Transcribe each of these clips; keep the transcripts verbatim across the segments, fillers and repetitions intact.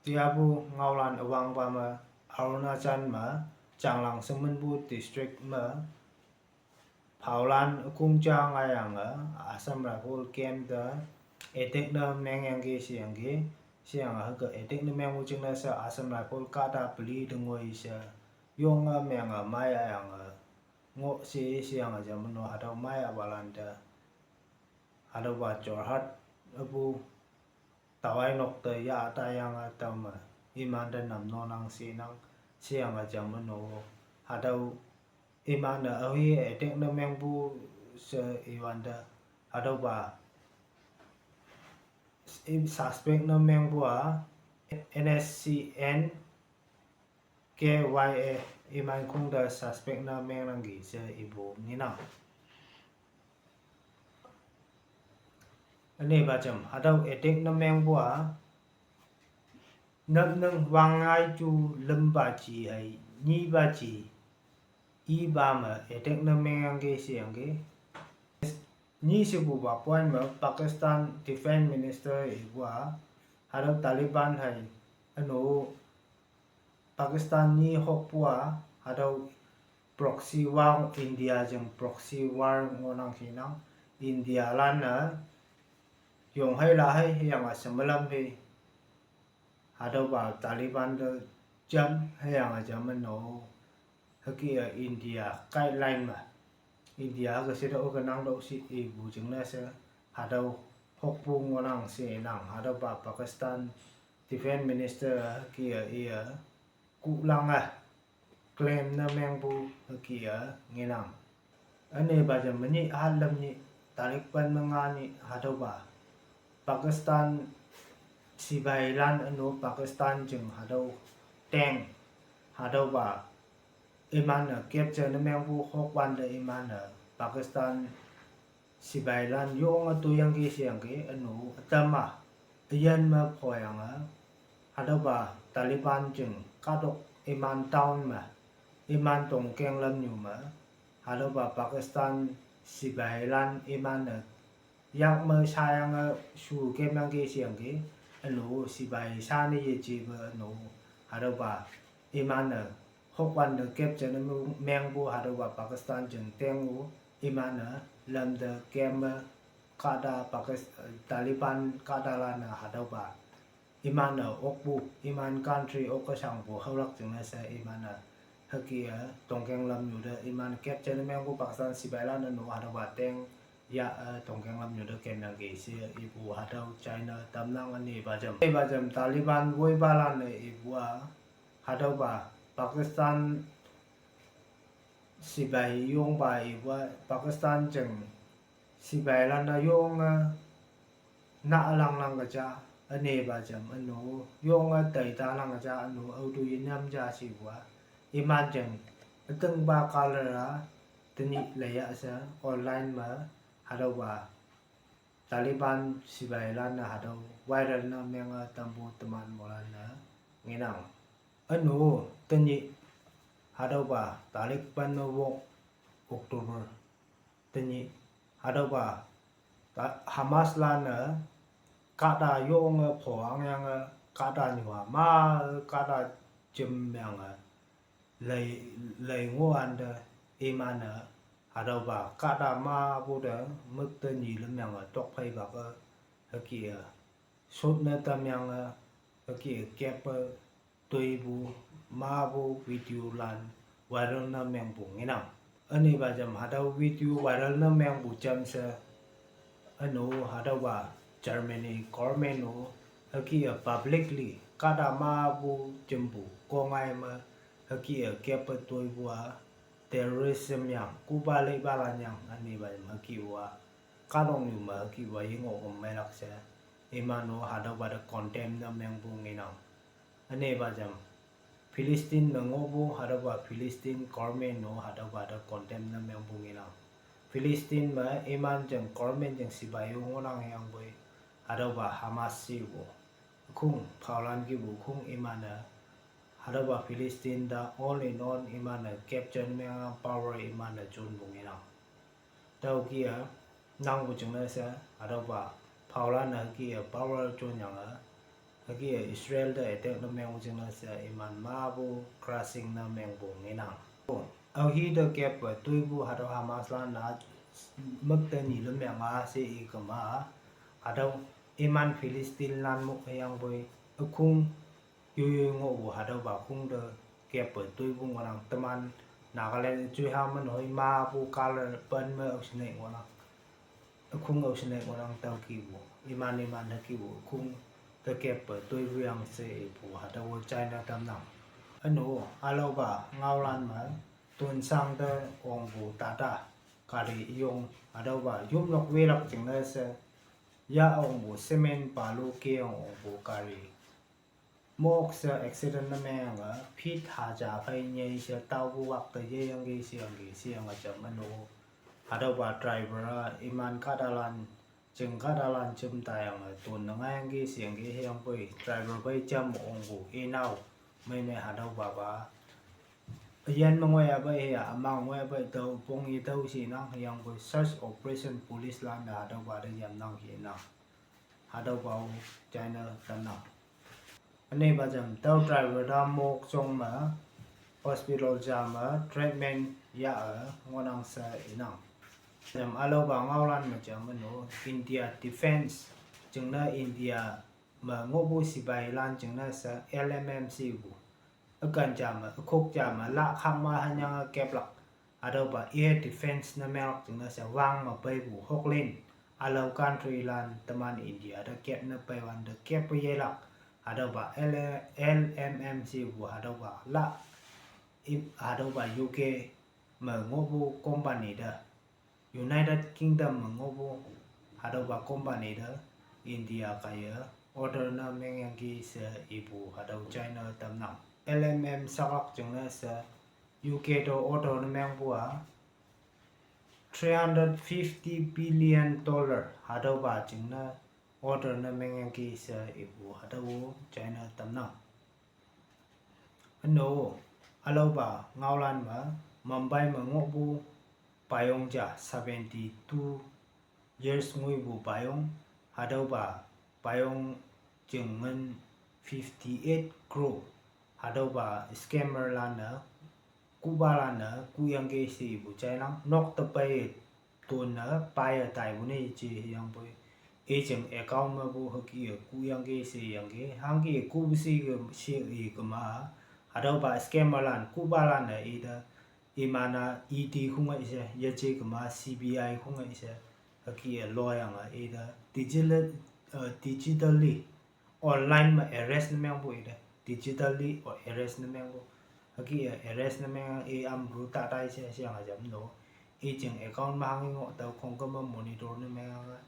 Siapu ngaolan üwangpa me Arunachal me Changlang Seminpu district me phaolan ükongja ngaiyange Assam Rifle camp te attack ne mengyangki sheyangki, sheyange hüke attack ne mengpu jingne she Assam Rifle kahta peli tengoi she yonge menge maiyayange ngoh she sheyange ja meno hatüo maiyapalan te hatüopa Jorhat üpu tawai nok te ya tayange tüome imante nam nonang shenang, sheyange ja meno hatüo iman-e aohi attack ne mengpu she iwante hatüopa suspect ne mengpu-a N S C N K Y A iman khongte suspect ne mengnangki she ipu ngenang. Ünepa jam hatüo attack ne mengpu-a napnang wangngai ju limpa ji hei nyipa ji ipa me attack ne mengyangki sheyangki. Nyi shepupa point me Pakistan Defense Minister ipu-a hatüo Taliban hei üno Pakistan nyi hokpu-a hatüo proxy war, India jing proxy war ngohnang shenang, Indialan-e yong hei la hei hüyange shemelam phei hatüopa Taliban te jam hüyange ja meno hüke-e India guideline me India hüke she tüo hüke nang tüo she ipu jingne she hatüo hokpu ngohnang shenang hatüopa Pakistan Defense Minister hüke-e iye kuhlange claim ne mengpu hüke-e ngenang. Ünepa jam menyih hatlam nyih tarik pen me nga nyih hatüopa Pakistan sipailan üno Pakistan jing hatüo tank hatüopa iman-e capture ne mengpu hokwante iman-e Pakistan sipailan yonge toiyangki sheyangki üno ütam-a üyin me phoyange hatüopa Taliban jing kahtok iman town me iman tongkeng lamnyu me hatüopa Pakistan sipailan iman-e yak me shayange shu kemyangki sheyangki üno sipai sha ne yejepe üno hatüopa iman-e hokwante capture ne mengpu hatüopa Pakistan jing tank-o iman-e lamte kem me kahta Pakis-, Taliban kahtalan-e hatüopa iman-e okpu iman country okke shangpu haolak jingne she iman-e hüke-e tongkeng lamnyu te iman capture ne mengpu Pakistan sipailan-e no hatüopa tank ya-e tongkeng lamnyu te kemyangki she ipu hatüo china tamnang. Ünepa jam, ünepa jam Taliban woipalan-e ipu-a hatüopa Pakistan sipai yongpa ipu-a Pakistan jing sipailan te yonge nahlanglang ke ja, ünepa jam üno yonge taitalangke ja üno aotu yenyam ja shepu-a iman jing ütingpa color-a tenyih leiya she online me hatüopa Taliban sipailan-e hatüo viral ne menge tampu teman moilan-e ngenang. Üno tenyih hatüopa tarik pen me wok October tenyih hatüopa ta-, Hamaslan-e kahta yonge pho angyange kahta nyua ma kahta jemyange lei, lei ngohwante iman-e hatüopa kahta mapu te mükte nyi lemyange tokpheipa ke hüke-e shoot ne tamyange hüke-e keppe toipu mapu videolan viral ne mengpu ngenang. Ünepa jam hatüo video viral ne mengpu jamshe üno hatüopa Germany government-o hüke-e publicly kahta mapu jempu kongai me hüke-e keppe toipu-a terrorism yang kupa leipalan yang ünepa jam hüke-a kahtoknyu me hüke-a yengoh meilak she iman-o hatüopa te condemn ne mengpu ngenang. Ünepa jam Philistine me ngohpu hatüopa Philistine government-o hatüopa te condemn ne mengpu ngenang. Philistine me iman jing government jing sipai-o ngohnang yangpoi hatüopa Hamas shepu khong phaolan kihpu khong iman-e hatüopa Philistine te all in all iman-e capture menge power iman-e jonpu ngenang. Tüoke-a nangpu jingne she hatüopa phaolan-e hüke-e power jonyange Hüke Israel te attack ne meng jingne she iman mapu crushing ne mengpu ngenang. Aohi te keppe toipu hatüo Hamas lan-a mükte ni le meng-a she ikema, hatüo iman Philistine lan mo hüyangpoi ükhung yoiyoi ngohpu hatüopa khung te keppe toipu ngohnang. Teman Nagaland joi ha men hoi mapu color pen me aoshinei ngohnang. Ükhung aoshinei ngohnang tüo kihpu. Iman iman te kihpu ükhung te keppe toipu yang she ipu hatüo china tamnang. Üno, ülaopa ngaolan me, Tuensang te ongpu Tata gari yong hatüopa yomlak welak jingne she, ya ongpu cement palu ke ongpu gari mok she accident ne menge, feet haja phei nyei she taopu wak te yeyangki sheyangki sheyange jam üno. Hatüopa driver-a iman kahtalan, jing kahtalan jim taiyange ton ne ngaiyangki sheyangki hüyangpoi driver pei jam ongpu inao meimei hatüopa pa üyin me ngoiya pei hüya ümang ngoiya pei tao pong yetüo shinang hüyangpoi search operation police lan te hatüopa te yamnang shinang. Hatüopa-o china tamnang. Ünepa jam tüo driver ta mok jong me hospital ja me treatment yah-e ngohnang she inang. Jam ülaopa ngaolan me jam üno India Defence jingne India me ngohpu sipailan jingne she L M M shepu ükan ja me, ükhok ja me, la khang ma hanyange keplak. Hatüopa air defence ne menglak jingne she wang me peipu hoklin. Ülao country lan teman India te kep ne peiwante keppe yelak. Hatüopa L-, L M M shepu hatüopa la, i-, hatüopa U K me ngohpu company te, United Kingdom me ngohpu hatüopa company te India kaiye order ne mengyangki she ipu hatüo china tamnang. L M M saklak jingne she U K te order ne mengpu-a three hundred fifty billion dollar hatüopa jingne order ne mengyangki she ipu hatüo china tamnang. Üno, ülaopa ngaolan me, Mumbai me ngohpu payong ja seventy-two years ngoipu payong, hatüopa payong jing ngin fifty-eight crore, hatüopa scammer lan-e, kuhpalan-e kuyangki she ipu jainang. Nok te pei ton-e paiye taipu ne je hüyangpoi, i jing account mepu hüke-e kuyangki sheyangki hangke kuhpu she ke she ikema, hatüopa scammer lan kuhpalan-e ite iman-a E D khungai she, yeje kema C B I khungai she, hüke-e loyange ite digital, eh, digitally online me arrest ne mengpu ite, digitally arrest ne mengpu. Hüke-e arrest ne meng i amru ta tai she sheyange jam no. I jing account me hanghe ngoh tao khongküm me monitor ne mengange,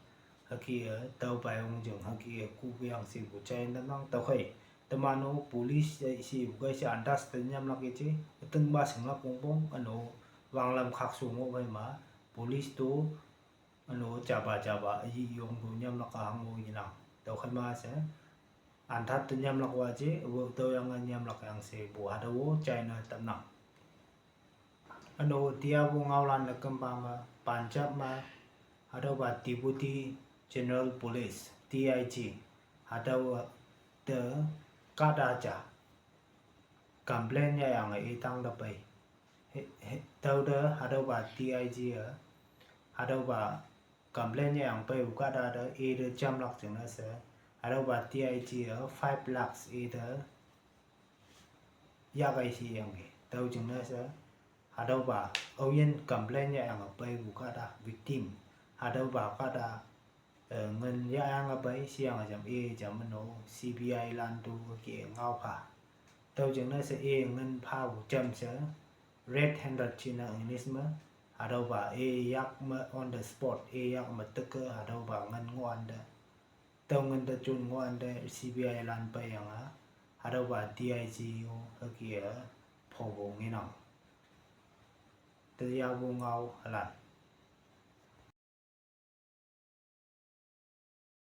hüke-e tüo payong jing hüke-e kuhpu yang shepu jaine nang tüokhei. Teman-o police-e shepu kei she antas te nyamlak yeje, ütingpa shinglak pongpong, üno, wanglam khakshu ngoh pei ma, police to, üno, japa japa, yi yongpu nyamlak-a hango yenang. Tüokhei ma she, antat te nyamlak waje, wo tüoyange nyamlak yang shepu hatüo-o jaine tamnang. Üno, tiapu ngaolan-e kümpa me, Punjab me, hatüopa Deputy General Police, D I G, hatüo te kahta ja complain yahyange itang te pei. He, he, tüote hatüopa D I G-e, hatüopa complain yahyang peipu kahta te ite jamlak jingne she, hatüopa D I G-e five lakhs ite yahkei sheyangki. Tüo jingne she, hatüopa aoyin complain yahyange peipu kahta victim, hatüopa kahta, eh, ngin yahyange pei sheyange jam i jam no C B I lan to ke ngao pha. Tüo jingne she i ngin phapu jam she red handed jingne English me, hatüopa i yak me on the spot, i yak me teke hatüopa ngin ngohwante. Tüo ngin te jun ngohwante C B I lan peiyange, hatüopa D I G-o hüke-e phopu ngenang. Teyapu ngao hülan.